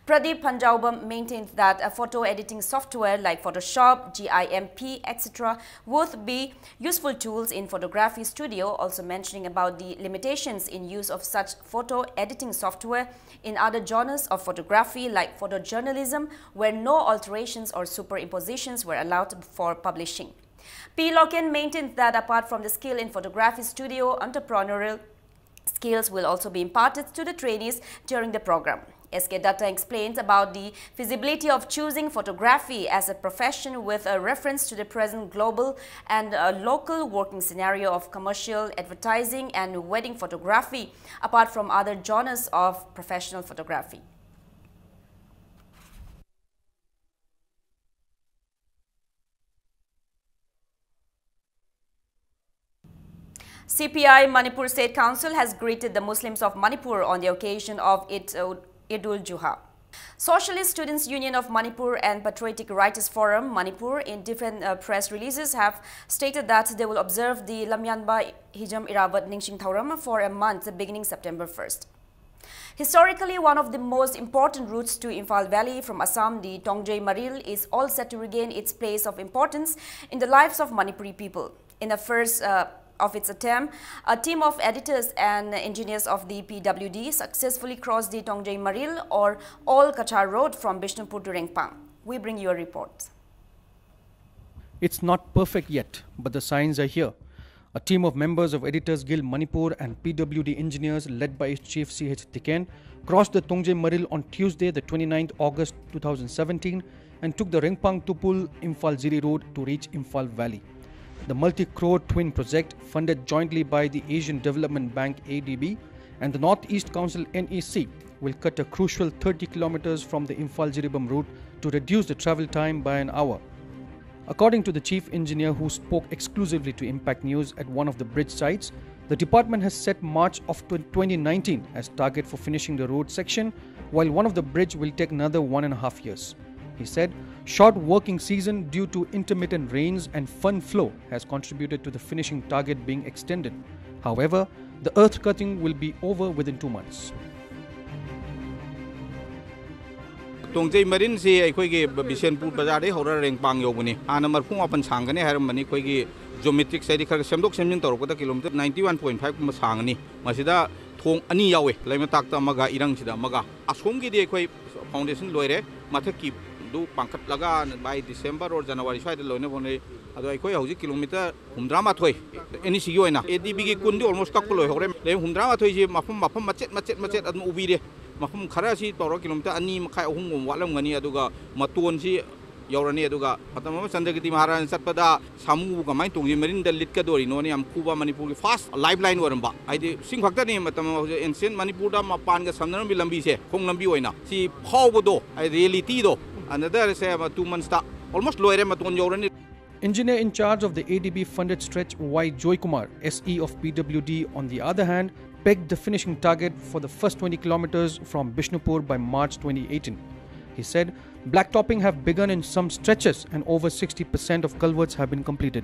Pradeep Phanjaobam maintained that a photo editing software like Photoshop, GIMP, et cetera would be useful tools in photography studio, also mentioning about the limitations in use of such photo editing software in other genres of photography like photojournalism, where no alterations or superimpositions were allowed for publishing. P Loken maintained that apart from the skill in photography studio, entrepreneurial skills will also be imparted to the trainees during the program. S K Datta explains about the feasibility of choosing photography as a profession with a reference to the present global and, uh, local working scenario of commercial advertising and wedding photography, apart from other genres of professional photography. C P I Manipur State Council has greeted the Muslims of Manipur on the occasion of Eid, uh, Eid-ul-Juha. Socialist Students Union of Manipur and Patriotic Writers Forum Manipur, in different, uh, press releases, have stated that they will observe the Lamyanba Hijam Irabat Ningshing Thauram for a month beginning September first. Historically one of the most important routes to Imphal Valley from Assam, the Tongjei Maril is all set to regain its place of importance in the lives of Manipuri people. In the first, uh, of its attempt, a team of editors and engineers of the P W D successfully crossed the Tongjei Maril or All Cachar Road from Bishnupur to Rengpang. We bring you a report. It's not perfect yet, but the signs are here. A team of members of Editors Guild Manipur and P W D engineers led by its chief C H Tiken crossed the Tongjei Maril on Tuesday, the twenty-ninth August two thousand seventeen, and took the Rengpang Tupul Imphal Ziri Road to reach Imphal Valley. The multi-crore twin project, funded jointly by the Asian Development Bank, A D B, and the Northeast Council, N E C, will cut a crucial thirty kilometers from the Imphal-Jiribam route to reduce the travel time by an hour. According to the chief engineer, who spoke exclusively to Impact News at one of the bridge sites, the department has set March of twenty nineteen as target for finishing the road section, while one of the bridge will take another one and a half years. He said short working season due to intermittent rains and fund flow has contributed to the finishing target being extended. However, the earth cutting will be over within two months. ꯇꯣꯡꯖꯩ ꯃꯔꯤꯟꯁꯤ ꯑꯩꯈꯣꯏꯒꯤ ꯕꯤꯁꯦꯟꯄꯨꯔ ꯕꯖꯥꯔꯗꯒꯤ ꯍꯧꯔ ꯔꯦꯡꯄꯥꯡ ꯌꯧꯕꯅꯤ꯫ ꯍꯥꯟꯅ ꯃꯔꯐꯨ ꯃꯥꯄꯟ ꯁꯥꯡꯒꯅꯤ ꯍꯥꯏꯔꯝꯕꯅꯤ꯫ ꯑꯩꯈꯣꯏꯒꯤ ꯖꯣꯃꯦꯇ꯭ꯔꯤꯛꯁ ꯍꯥꯏꯗꯤ ꯈꯔ ꯁꯦꯝꯗꯣꯛ ꯁꯦꯝꯖꯤꯟ ꯇꯧꯔꯛꯄꯗ kilometre ninety one point five ꯀꯨꯝꯕ ꯁꯥꯡꯒꯅꯤ꯫ ꯃꯁꯤꯗ ꯊꯣꯡ ꯑꯅꯤ ꯌꯥꯎꯋꯦ, ꯂꯩꯃꯇꯥꯛꯇ ꯑꯃꯒ ꯏꯔꯪꯁꯤꯗ ꯑꯃꯒ꯫ ꯑꯁꯣꯝꯒꯤꯗꯤ ꯑꯩꯈꯣꯏ ꯐꯥꯎꯟꯗꯦꯁꯟ ꯂꯣꯏꯔꯦ, ꯃꯊꯛꯀꯤꯗꯨ ꯄꯥꯡꯈꯠꯂꯒ by December or January ꯁ꯭ꯋꯥꯏꯗ ꯂꯣꯏꯅ ꯍꯣꯠꯅꯩ꯫ ꯑꯗꯣ ꯑꯩꯈꯣꯏ ꯍꯧꯖꯤꯛ ꯀꯤꯂꯣꯃꯤꯇꯔ ꯍꯨꯝꯗ꯭ꯔꯥ ꯃꯥꯊꯣꯏ, ꯑꯦꯟ ꯏ ꯁꯤꯒꯤ ꯑꯣꯏꯅ ꯑꯦ ꯗꯤ ꯕꯤꯒꯤ ꯀꯨꯟꯗꯤ almost ꯀꯛꯄ ꯂꯣꯏꯍꯧꯔꯦ꯫ ꯂꯩ ꯍꯨꯝꯗ꯭ꯔꯥ ꯃꯥꯊꯣꯏꯁꯤ ꯃꯐꯝ ꯃꯐꯝ ꯃꯆꯦꯠ ꯃꯆꯦꯠ ꯃꯆꯦꯠ ꯑꯗꯨꯝ ꯎꯕꯤꯔꯦ꯫ ꯃꯐꯝ ꯈꯔꯁꯤ ꯇꯧꯔꯒ ꯀꯤꯂꯣꯃꯤꯇꯔ ꯑꯅꯤ ꯃꯈꯥꯏ ꯑꯍꯨꯝꯒꯨꯝꯕ ꯋꯥꯠꯂꯝꯒꯅꯤ꯫ ꯑꯗꯨꯒ ꯃꯇꯣꯟꯁꯤ ꯌꯧꯔꯅꯤ꯫ ꯑꯗꯨꯒ ꯃꯇꯝ ꯑꯃ ꯆꯟꯗ꯭ꯔꯒꯤꯇꯤ ꯃꯍꯥꯔꯥꯖꯅ ꯆꯠꯄꯗ ꯁꯥꯃꯨꯕꯨ ꯀꯃꯥꯏꯅ ꯇꯣꯡꯖꯩ ꯃꯔꯤꯟꯗ ꯂꯤꯠꯀꯗꯣꯔꯤꯅꯣꯅ ꯌꯥꯝ ꯈꯨꯕ ꯃꯅꯤꯄꯨꯔꯒꯤ ꯐꯥꯔꯁ ꯂꯥꯏꯐ ꯂꯥꯏꯟ ꯑꯣꯏꯔꯝꯕ꯫ ꯍꯥꯏꯗꯤ ꯁꯤꯡ ꯈꯛꯇꯅꯤ ꯃꯇꯝ ꯍꯧꯖꯤꯛ ꯑꯦꯟꯁꯤꯌꯦꯟ ꯃꯅꯤꯄꯨꯔꯗ ꯃꯄꯥꯟꯒ ꯁꯝꯅꯔꯝꯃꯤ ꯂꯝꯕꯤꯁꯦ, ꯈꯣꯡ ꯂꯝꯕꯤ ꯑꯣꯏꯅ꯫ ꯁꯤ ꯐꯥꯎꯕꯗꯣ, ꯍꯥꯏꯗꯤ ꯔꯤꯌꯦꯂꯤꯇꯤꯗꯣ, ꯑꯅꯗꯔꯁꯦ ꯇꯨ ꯃꯟꯁꯇ almost ꯂꯣꯏꯔꯦ, ꯃꯇꯣꯟ ꯌꯧꯔꯅꯤ꯫ Engineer in charge of the A D B funded stretch, Y Joykumar, S E of P W D, on the other hand, pegged the finishing target for the first twenty kilometers from Bishnupur by March twenty eighteen. He said blacktopping have begun in some stretches and over sixty percent of culverts have been completed.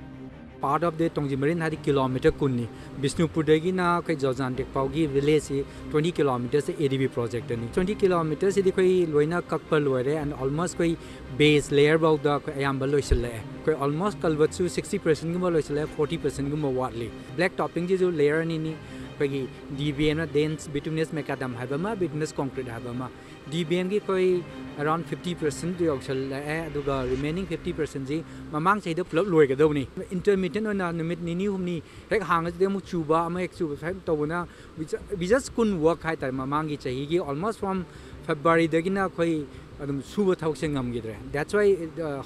Part of the ꯇꯣꯡꯖꯩ ꯃꯔꯤꯟ ꯍꯥꯏꯗꯤ kilometre ꯀꯨꯟꯅꯤ꯫ ꯕꯤꯁꯅꯨꯄꯨꯔꯗꯒꯤꯅ ꯑꯩꯈꯣꯏ ꯖꯣꯖꯥꯟꯇꯦꯛ ꯐꯥꯎꯒꯤ ꯚꯤꯂꯦꯖꯁꯤ twenty ꯀꯤꯂꯣꯃꯤꯇꯔꯁꯦ ꯑꯦ D B ꯄ꯭ꯔꯣꯖꯦꯛꯇꯅꯤ꯫ Twenty ꯀꯤꯂꯣꯃꯤꯇꯔꯁꯤꯗꯤ ꯑꯩꯈꯣꯏ ꯂꯣꯏꯅ ꯀꯛꯄ ꯂꯣꯏꯔꯦ, and almost ꯑꯩꯈꯣꯏ ꯕꯦꯁ layer ꯐꯥꯎꯗ ꯑꯩꯈꯣꯏ ꯑꯌꯥꯝꯕ ꯂꯣꯏꯁꯤꯜꯂꯛꯑꯦ꯫ ꯑꯩꯈꯣꯏ almost ꯀꯜꯚꯔꯠꯁꯨ ꯁꯤꯛꯁꯇꯤ ꯄꯔꯁꯦꯟꯒꯨꯝꯕ ꯂꯣꯏꯁꯤꯜꯂꯛꯑꯦ, ꯐꯣꯔꯇꯤ ꯄꯔꯁꯦꯟꯒꯨꯝꯕ ꯋꯥꯠꯂꯤ꯫ ꯕ꯭ꯂꯦꯛ ꯇꯣꯞꯄꯤꯡꯁꯤꯁꯨ ꯂꯦꯌꯔ ꯑꯅꯤꯅꯤ꯫ ꯑꯩꯈꯣꯏꯒꯤ ꯗꯤ ꯕꯤ ꯑꯦꯝꯅ ꯗꯦꯟꯁ ꯕꯤꯇꯨꯃꯤꯅꯁ ꯃꯦꯀꯥꯗꯝ ꯍꯥꯏꯕ ꯑꯃ, ꯕꯤꯇꯨꯃꯤꯅꯁ ꯀꯣꯟꯀ꯭ꯔꯤꯠ ꯍꯥꯏꯕ ꯑꯃ꯫ ꯗꯤ ꯕꯤ ꯑꯦꯝꯒꯤ ꯑꯩꯈꯣꯏ ꯑꯦꯔꯥꯎꯟ ꯐꯤꯐꯇꯤ ꯄꯔꯁꯦꯟ ꯌꯧꯁꯜꯂꯛꯑꯦ, ꯑꯗꯨꯒ ꯔꯤꯃꯦꯅꯤꯡ ꯐꯤꯐꯇꯤ ꯄꯔꯁꯦꯟꯁꯤ ꯃꯃꯥꯡ ꯆꯍꯤꯗ ꯄꯨꯂꯞ ꯂꯣꯏꯒꯗꯕꯅꯤ꯫ ꯏꯟꯇꯔꯃꯤꯇꯦꯟ ꯑꯣꯏꯅ ꯅꯨꯃꯤꯠ ꯅꯤꯅꯤ ꯍꯨꯝꯅꯤ ꯍꯦꯛ ꯍꯥꯡꯉꯁꯤꯗꯤ ꯑꯃꯨꯛ ꯆꯨꯕ, ꯑꯃ ꯍꯦꯛ ꯆꯨꯕ, ꯁꯨꯃꯥꯏꯅ ꯇꯧꯕꯅ we ju- we just couldn't work ꯍꯥꯏꯇꯥꯔꯦ꯫ ꯃꯃꯥꯡꯒꯤ ꯆꯍꯤꯒꯤ almost from ꯐꯦꯕ꯭ꯔꯨꯋꯥꯔꯤꯗꯒꯤꯅ ꯑꯩꯈꯣꯏ ꯑꯗꯨꯝ ꯁꯨꯕ ꯊꯕꯛꯁꯦ ꯉꯝꯈꯤꯗ꯭ꯔꯦ꯫ That's why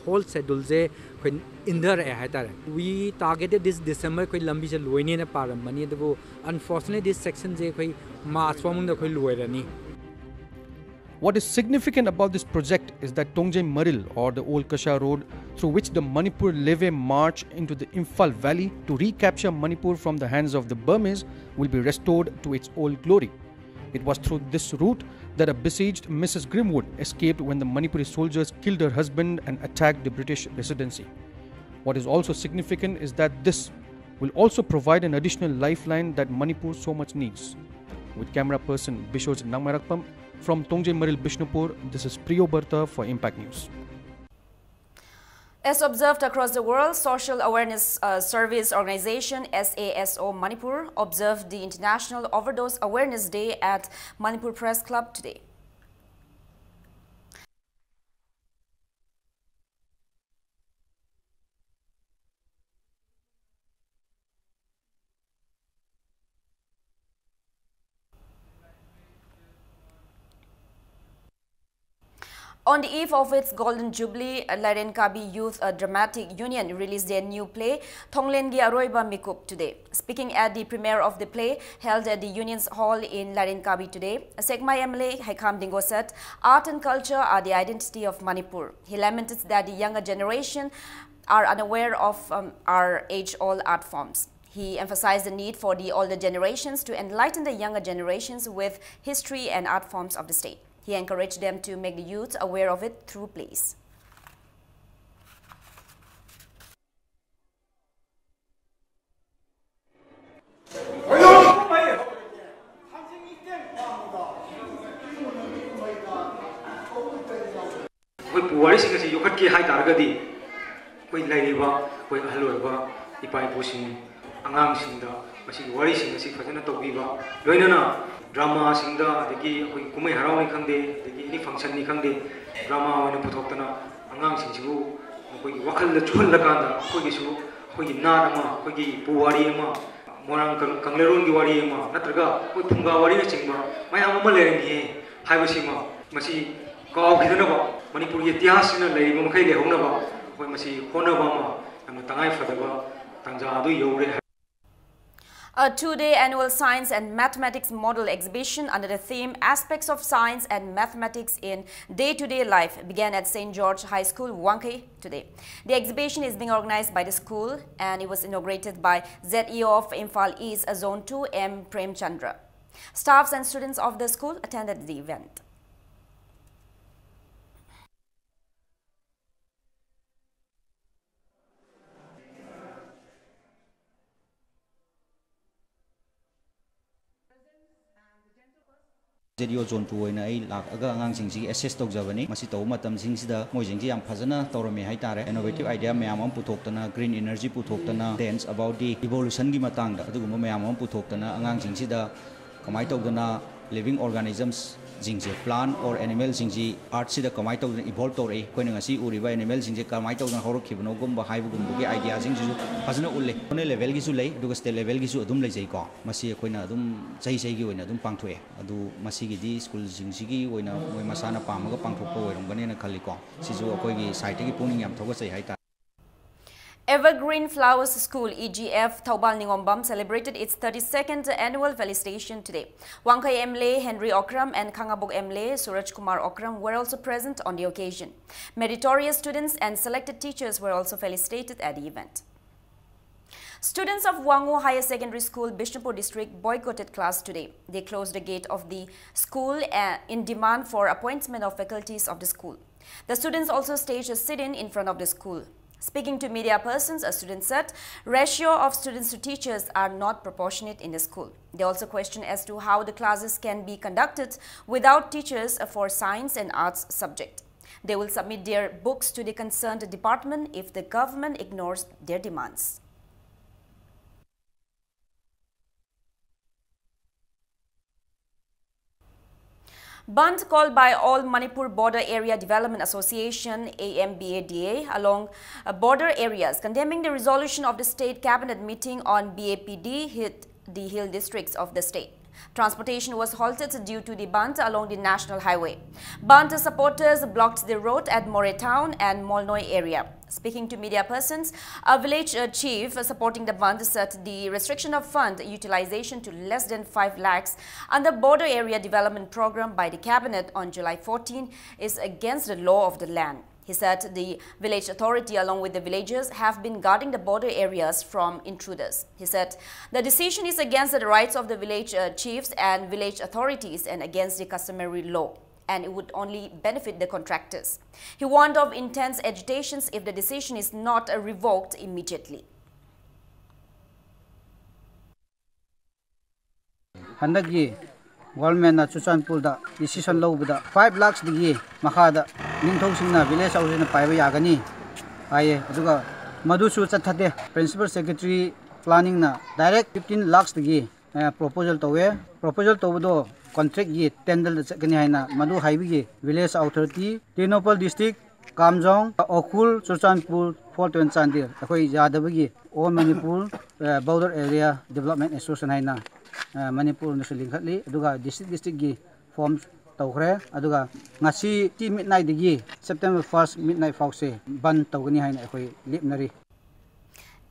whole scheduleꯁꯦ ꯑꯩꯈꯣꯏ ꯏꯟꯊꯔꯛꯑꯦ ꯍꯥꯏꯇꯥꯔꯦ꯫ We targeted this December ꯑꯩꯈꯣꯏ ꯂꯝꯕꯤꯁꯦ ꯂꯣꯏꯅꯦꯅ ꯄꯥꯔꯝꯕꯅꯤ, ꯑꯗꯨꯕꯨ unfortunately this sectionꯁꯦ ꯑꯩꯈꯣꯏ March ꯐꯥꯎ ꯃꯅꯨꯡꯗ ꯑꯩꯈꯣꯏ ꯂꯣꯏꯔꯅꯤ꯫ What is significant about this project is that Tongjei Maril, or the old Kasha road, through which the Manipur Leve march into the Imphal Valley to recapture Manipur from the hands of the Burmese, will be restored to its old glory. It was through this route that a besieged Missus Grimwood escaped when the Manipuri soldiers killed her husband and attacked the British residency. What is also significant is that this will also provide an additional lifeline that Manipur so much needs. With camera person Bishoj Nangmarakpam, from Tongjei Maril Bishnupur, this is Priyo Barta for Impact News. As observed across the world, Social Awareness uh, Service Organization, SASO Manipur, observed the International Overdose Awareness Day at Manipur Press Club today. On the eve of its Golden Jubilee, Lairenkabi Youth uh, Dramatic Union released their new play, Thonglengi Aroiba Mikup, today. Speaking at the premiere of the play, held at the Union's Hall in Lairenkabi today, Sekmai M L A Haikham Dingo said, art and culture are the identity of Manipur. He lamented that the younger generation are unaware of um, our age-old art forms. He emphasized the need for the older generations to enlighten the younger generations with history and art forms of the state. He encouraged them to make the youth aware of it through plays. ꯑꯩꯈꯣꯏ ꯄꯨꯋꯥꯔꯤꯁꯤꯡ ꯑꯁꯤ ꯌꯣꯛꯈꯠꯀꯦ ꯍꯥꯏ ꯇꯥꯔꯒꯗꯤ ꯑꯩꯈꯣꯏ ꯂꯩꯔꯤꯕ ꯑꯩꯈꯣꯏ ꯑꯍꯜ ꯑꯣꯏꯔꯕ ꯏꯄꯥ ꯏꯄꯨꯁꯤꯡ ꯑꯉꯥꯡꯁꯤꯡꯗ ꯃꯁꯤꯒꯤ ꯋꯥꯔꯤꯁꯤꯡ ꯑꯁꯤ ꯐꯖꯅ ꯇꯧꯕꯤꯕ, ꯂꯣꯏꯅꯅ ꯗ꯭ꯔꯃꯥꯁꯤꯡꯗ, ꯑꯗꯒꯤ ꯑꯩꯈꯣꯏꯒꯤ ꯀꯨꯝꯍꯩ ꯍꯔꯥꯎꯅꯤ ꯈꯪꯗꯦ, ꯑꯗꯒꯤ ꯑꯦꯅꯤ ꯐꯪꯁꯟꯅꯤ ꯈꯪꯗꯦ, ꯗ꯭ꯔꯃꯥ ꯑꯣꯏꯅ ꯄꯨꯊꯣꯛꯇꯅ ꯑꯉꯥꯡꯁꯤꯡꯁꯤꯕꯨ ꯃꯈꯣꯏꯒꯤ ꯋꯥꯈꯜꯗ ꯆꯨꯍꯜꯂꯀꯥꯟꯗ ꯑꯩꯈꯣꯏꯒꯤꯁꯨ ꯑꯩꯈꯣꯏꯒꯤ ꯅꯥꯠ ꯑꯃ, ꯑꯩꯈꯣꯏꯒꯤ ꯄꯨꯋꯥꯔꯤ ꯑꯃ, ꯃꯣꯏꯔꯥꯡ ꯀꯪ-, ꯀꯪꯂꯩꯔꯣꯟꯒꯤ ꯋꯥꯔꯤ ꯑꯃ, ꯅꯠꯇ꯭ꯔꯒ ꯑꯩꯈꯣꯏ ꯐꯨꯡꯒꯥ ꯋꯥꯔꯤꯅꯆꯤꯡꯕ ꯃꯌꯥꯝ ꯑꯃ ꯂꯩꯔꯝꯃꯤꯌꯦ ꯍꯥꯏꯕꯁꯤꯃ ꯃꯁꯤ ꯀꯥꯎꯈꯤꯗꯅꯕ, ꯃꯅꯤꯄꯨꯔꯒꯤ ꯏꯇꯤꯍꯥꯁꯁꯤꯅ ꯂꯩꯔꯤꯕ ꯃꯈꯩ ꯂꯩꯍꯧꯅꯕ ꯑꯩꯈꯣꯏ ꯃꯁꯤ ꯍꯣꯠꯅꯕ ꯑꯃ ꯌꯥꯝꯅ ꯇꯉꯥꯏ ꯐꯗꯕ ꯇꯥꯟꯖꯥ ꯑꯗꯨ ꯌꯧꯔꯦ꯫ A two-day annual Science and Mathematics Model Exhibition under the theme Aspects of Science and Mathematics in Day-to-Day Life began at Saint George High School, Wangkhei today. The exhibition is being organized by the school and it was inaugurated by Z E O of Imphal East Zone two, M Premchandra. Staffs and students of the school attended the event. ꯖꯦꯗꯤꯑꯣ zone two ꯑꯣꯏꯅ ꯑꯩ ꯂꯥꯛꯑꯒ ꯑꯉꯥꯡꯁꯤꯡꯁꯤꯒꯤ access ꯇꯧꯖꯕꯅꯤ꯫ ꯃꯁꯤ ꯇꯧꯕ ꯃꯇꯝꯁꯤꯡꯁꯤꯗ ꯃꯣꯏꯁꯤꯡꯁꯤ ꯌꯥꯝ ꯐꯖꯅ ꯇꯧꯔꯝꯃꯤ ꯍꯥꯏꯇꯥꯔꯦ꯫ ꯏꯅꯣꯚꯦꯇꯤꯚ ꯑꯥꯏꯗꯤꯌꯥ ꯃꯌꯥꯝ ꯑꯃ ꯄꯨꯊꯣꯛꯇꯅ, ꯒ꯭ꯔꯤꯟ ꯏꯅꯔꯖꯤ ꯄꯨꯊꯣꯛꯇꯅ, ꯗꯦꯟꯁ ꯑꯕꯥꯎꯠ ꯗꯤ ꯏꯚꯣꯂꯨꯁꯟꯒꯤ ꯃꯇꯥꯡꯗ ꯑꯗꯨꯒꯨꯝꯕ ꯃꯌꯥꯝ ꯑꯃ ꯄꯨꯊꯣꯛꯇꯅ ꯑꯉꯥꯡꯁꯤꯡꯁꯤꯗ ꯀꯃꯥꯏꯅ ꯇꯧꯗꯅ ꯂꯤꯚꯤꯡ ꯑꯣꯔꯒꯥꯅꯤꯖꯝꯁꯁꯤꯡꯁꯦ, ꯄ꯭ꯂꯥꯟ ꯑꯣꯔ ꯑꯦꯅꯤꯃꯦꯜꯁꯤꯡꯁꯤ ꯑꯥꯔꯠꯁꯤꯗ ꯀꯃꯥꯏꯅ ꯇꯧꯗꯅ ꯏꯚꯣꯜꯕ ꯇꯧꯔꯛꯏ, ꯑꯩꯈꯣꯏꯅ ꯉꯁꯤ ꯎꯔꯤꯕ ꯑꯦꯅꯤꯃꯦꯜꯁꯤꯡꯁꯦ ꯀꯃꯥꯏꯅ ꯇꯧꯗꯅ ꯍꯧꯔꯛꯈꯤꯕꯅꯣꯒꯨꯝꯕ ꯍꯥꯏꯕꯒꯨꯝꯕꯒꯤ ꯑꯥꯏꯗꯤꯌꯥꯁꯤꯡꯁꯤꯁꯨ ꯐꯖꯅ ꯎꯠꯂꯦ꯫ ꯅꯦꯁꯅꯦꯜ ꯂꯦꯚꯦꯜꯒꯤꯁꯨ ꯂꯩ, ꯑꯗꯨꯒ ꯁ꯭ꯇꯦꯠ ꯂꯦꯚꯦꯜꯒꯤꯁꯨ ꯑꯗꯨꯝ ꯂꯩꯖꯩꯀꯣ꯫ ꯃꯁꯤ ꯑꯩꯈꯣꯏꯅ ꯑꯗꯨꯝ ꯆꯍꯤ ꯆꯍꯤꯒꯤ ꯑꯣꯏꯅ ꯑꯗꯨꯝ ꯄꯥꯡꯊꯣꯛꯑꯦ꯫ ꯑꯗꯨ ꯃꯁꯤꯒꯤꯗꯤ ꯁ꯭ꯀꯨꯜꯁꯤꯡꯁꯤꯒꯤ ꯑꯣꯏꯅ ꯃꯣꯏ ꯃꯁꯥꯅ ꯄꯥꯝꯃꯒ ꯄꯥꯡꯊꯣꯛꯄ ꯑꯣꯏꯔꯝꯒꯅꯦꯅ ꯈꯜꯂꯤꯀꯣ꯫ ꯁꯤꯁꯨ ꯑꯩꯈꯣꯏꯒꯤ ꯁꯥꯏꯠꯇꯒꯤ ꯄꯨꯛꯅꯤꯡ ꯌꯥꯝ ꯊꯧꯒꯠꯆꯩ ꯍꯥꯏꯇꯥꯔꯦ꯫ Evergreen Flowers School, E G F, Thoubal Ningombam celebrated its thirty-second annual felicitation today. Wangkhei M L A Henry Okram and Khangabok M L A Suraj Kumar Okram were also present on the occasion. Meritorious students and selected teachers were also felicitated at the event. Students of Wango Higher Secondary School, Bishnupur District, boycotted class today. They closed the gate of the school uh, in demand for appointment of faculties of the school. The students also staged a sit-in in front of the school. Speaking to media persons, a student said ratio of students to teachers are not proportionate in the school. They also questioned as to how the classes can be conducted without teachers for science and arts subject. They will submit their books to the concerned department if the government ignores their demands. Bandh called by All Manipur Border Area Development Association, A M B A D A, along uh, border areas, condemning the resolution of the state cabinet meeting on B A P D hit the hill districts of the state. Transportation was halted due to the bandh along the national highway. Bandh supporters blocked the road at Moreh town and Molnoi area. Speaking to media persons, a village uh, chief supporting the bandh said the restriction of fund utilization to less than five lakhs under Border Area Development Program by the cabinet on July fourteen is against the law of the land. He said the village authority, along with the villagers, have been guarding the border areas from intruders. He said the decision is against the rights of the village uh, chiefs and village authorities and against the customary law, and it would only benefit the contractors. He warned of intense agitations if the decision is not uh, revoked immediately. ꯍꯟꯗꯛꯀꯤ ꯒꯣꯚꯔꯟꯃꯦꯟꯅ ꯆꯨꯔꯆꯥꯟꯄꯨꯔꯗ decision ꯂꯧꯕꯗ five ꯂꯥꯛꯁꯇꯒꯤ ꯃꯈꯥꯗ ꯅꯤꯡꯊꯧꯁꯤꯡꯅ village ꯍꯥꯎꯁꯁꯤꯡꯅ ꯄꯥꯏꯕ ꯌꯥꯒꯅꯤ ꯍꯥꯏꯌꯦ꯫ ꯑꯗꯨꯒ ꯃꯗꯨꯁꯨ ꯆꯠꯊꯗꯦ꯫ Principal secretary ꯄ꯭ꯂꯥꯅꯤꯡꯅ ꯗꯥꯏꯔꯦꯛ ꯐꯤꯐꯇꯤꯟ ꯂꯥꯛꯁꯇꯒꯤ ꯄ꯭ꯔꯣꯄꯣꯖꯦꯜ ꯇꯧꯋꯦ꯫ ꯄ꯭ꯔꯣꯄꯣꯖꯦꯜ ꯇꯧꯕꯗꯣ ꯀꯣꯟꯇ꯭ꯔꯦꯛꯀꯤ ꯇꯦꯟꯗꯔꯗ ꯆꯠꯀꯅꯤ ꯍꯥꯏꯅ ꯃꯗꯨ ꯍꯥꯏꯕꯒꯤ village authority, Tengnoupal district, Kamjong, Ukhrul, Churachandpur, four twenty Chandel ꯑꯩꯈꯣꯏ ꯌꯥꯗꯕꯒꯤ all Manipur border area development association ꯍꯥꯏꯅ ꯃꯅꯤꯄꯨꯔꯅꯁꯨ ꯂꯤꯡꯈꯠꯂꯤ꯫ ꯑꯗꯨꯒ ꯗꯤꯁꯇ꯭ꯔꯤꯛ ꯗꯤꯁꯇ꯭ꯔꯤꯛꯀꯤ ꯐꯣꯔꯝ ꯇꯧꯈ꯭ꯔꯦ꯫ ꯑꯗꯨꯒ ꯉꯁꯤ ꯃꯤꯠ ꯅꯥꯏꯠꯇꯒꯤ ꯁꯦꯞꯇꯦꯝꯕꯔ ꯐꯥꯔꯁ ꯃꯤꯠ ꯅꯥꯏꯠ ꯐꯥꯎꯁꯦ ꯕꯟ ꯇꯧꯒꯅꯤ ꯍꯥꯏꯅ ꯑꯩꯈꯣꯏ ꯂꯦꯞꯅꯔꯤ꯫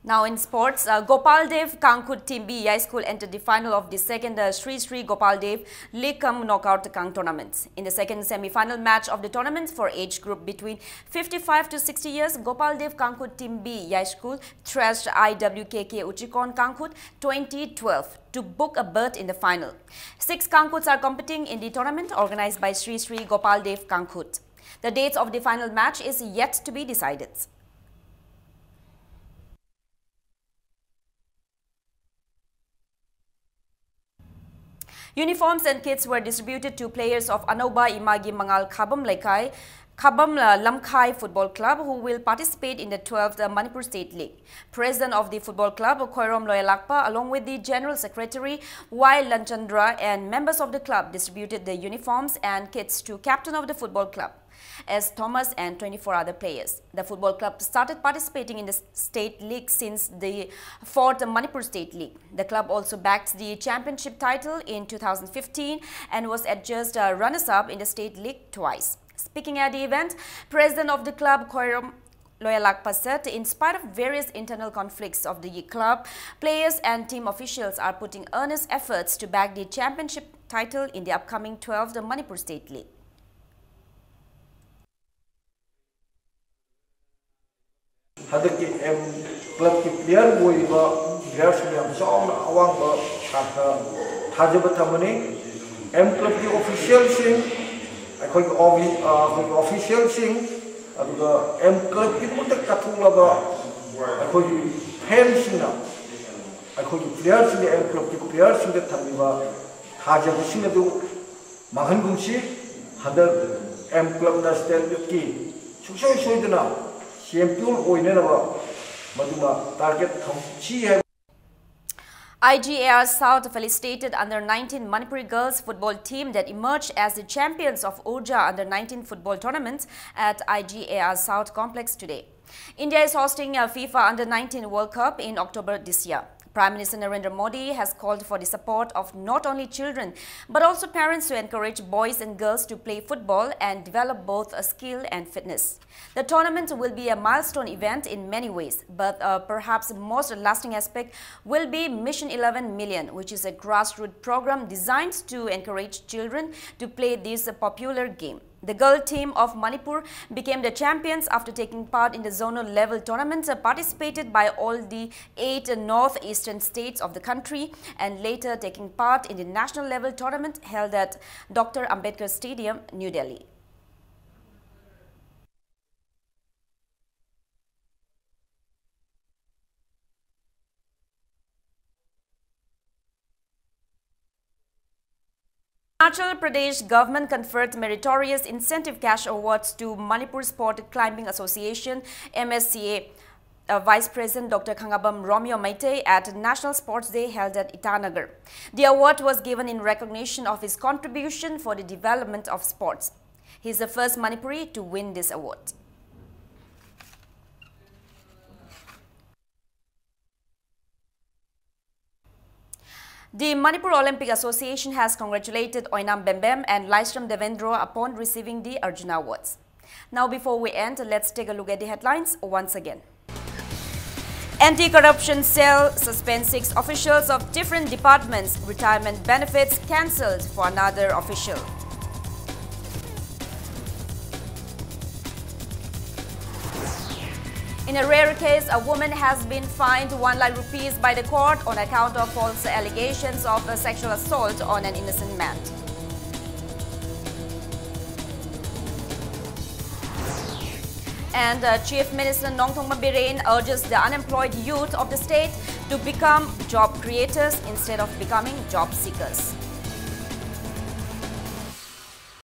Now in sports, uh, Gopal Dev Kangkhut Team B Yai School entered the final of the second uh, Sri Sri Gopal Dev League cum Knockout Kang tournament. In the second semi-final match of the tournament for age group between fifty-five to sixty years, Gopal Dev Kangkhut Team B Yai School thrashed I W K K Uchikon Kangkhut twenty twelve to book a berth in the final. Six Kangkhuts are competing in the tournament organized by Sri Sri Gopal Dev Kangkhut. The dates of the final match is yet to be decided. Uniforms and kits were distributed to players of Anauba Imagi Mangal Khabam Laikai, Khabam uh, Lamkhai Football Club, who will participate in the twelfth uh, Manipur State League. President of the football club, Khoirom Loyalakpa, along with the General Secretary Y Lanchandra and members of the club distributed the uniforms and kits to captain of the football club. S Thomas and twenty-four other players. The football club started participating in the s- state league since the fourth Manipur State League. The club also bagged the championship title in two thousand fifteen and was adjudged uh, runners-up in the state league twice. Speaking at the event, president of the club, Khoirom Loyalakpa, said, in spite of various internal conflicts of the club, players and team officials are putting earnest efforts to bag the championship title in the upcoming twelfth Manipur State League. ꯍꯟꯗꯛꯀꯤ M ꯀ꯭ꯂꯕꯀꯤ player ꯑꯣꯏꯔꯤꯕ ꯄ꯭ꯂꯦꯌꯔꯁꯤꯡ ꯌꯥꯝ ꯆꯥꯎꯅ ꯑꯋꯥꯡꯕ ꯊꯥꯛꯇ ꯊꯥꯖꯕ ꯊꯝꯕꯅꯤ꯫ M ꯀ꯭ꯂꯕꯀꯤ ꯑꯣꯐꯤꯁꯤꯌꯦꯜꯁꯤꯡ, ꯑꯩꯈꯣꯏꯒꯤ ꯑꯣꯐꯤ- ꯑ, ꯑꯩꯈꯣꯏꯒꯤ ꯑꯣꯐꯤꯁꯤꯌꯦꯜꯁꯤꯡ, ꯑꯗꯨꯒ ꯑꯦꯝ ꯀ꯭ꯂꯕꯀꯤꯗꯃꯛꯇ ꯀꯠꯊꯣꯛꯂꯕ ꯑꯩꯈꯣꯏꯒꯤ ꯐꯦꯟꯁꯤꯡꯅ ꯑꯩꯈꯣꯏꯒꯤ ꯄ꯭ꯂꯦꯌꯔꯁꯤꯡꯗ, ꯑꯦꯝ ꯀ꯭ꯂꯕꯀꯤ ꯄ꯭ꯂꯦꯌꯔꯁꯤꯡꯗ ꯊꯝꯂꯤꯕ ꯊꯥꯖꯕꯁꯤꯡ ꯑꯗꯨ ꯃꯥꯡꯍꯟꯒꯨꯝꯁꯤ꯫ ꯍꯟꯗꯛ ꯑꯦꯝ ꯀ꯭ꯂꯕꯅ ꯁ꯭ꯇꯦꯠꯀꯤ ꯁꯨꯡꯁꯣꯏ ꯁꯣꯏꯗꯅ ꯆꯦꯝꯄꯤꯌꯟ ꯑꯣꯏꯅꯅꯕ ꯃꯗꯨꯃ ꯇꯥꯔꯒꯦꯠ ꯊꯝꯁꯤ ꯍꯥꯏꯕ꯫ I G A R South felicitated under nineteen Manipuri girls football team that emerged as the champions of Urja under nineteen football tournament at I G A R South complex today. India is hosting a FIFA under nineteen World Cup in October this year. Prime Minister Narendra Modi has called for the support of not only children but also parents to encourage boys and girls to play football and develop both a skill and fitness. The tournament will be a milestone event in many ways, but uh, perhaps most lasting aspect will be Mission eleven million, which is a grassroots program designed to encourage children to play this popular game. The girl team of Manipur became the champions after taking part in the zonal level tournament, uh, participated by all the eight northeastern states of the country, and later taking part in the national level tournament held at Doctor Ambedkar Stadium, New Delhi. Arunachal Pradesh government conferred meritorious incentive cash awards to Manipur Sport Climbing Association, M S C A, uh, Vice President Doctor Khangabam Romeo Meitei at National Sports Day held at Itanagar. The award was given in recognition of his contribution for the development of sports. He's the first Manipuri to win this award. The Manipur Olympic Association has congratulated Oinam Bembem and Laishram Devendra upon receiving the Arjuna Awards. Now, before we end, let's take a look at the headlines once again. Anti-corruption cell suspends six officials of different departments, retirement benefits cancelled for another official. In a rare case, a woman has been fined one lakh rupees by the court on account of false allegations of a sexual assault on an innocent man. And uh, Chief Minister Nongthombam Biren urges the unemployed youth of the state to become job creators instead of becoming job seekers.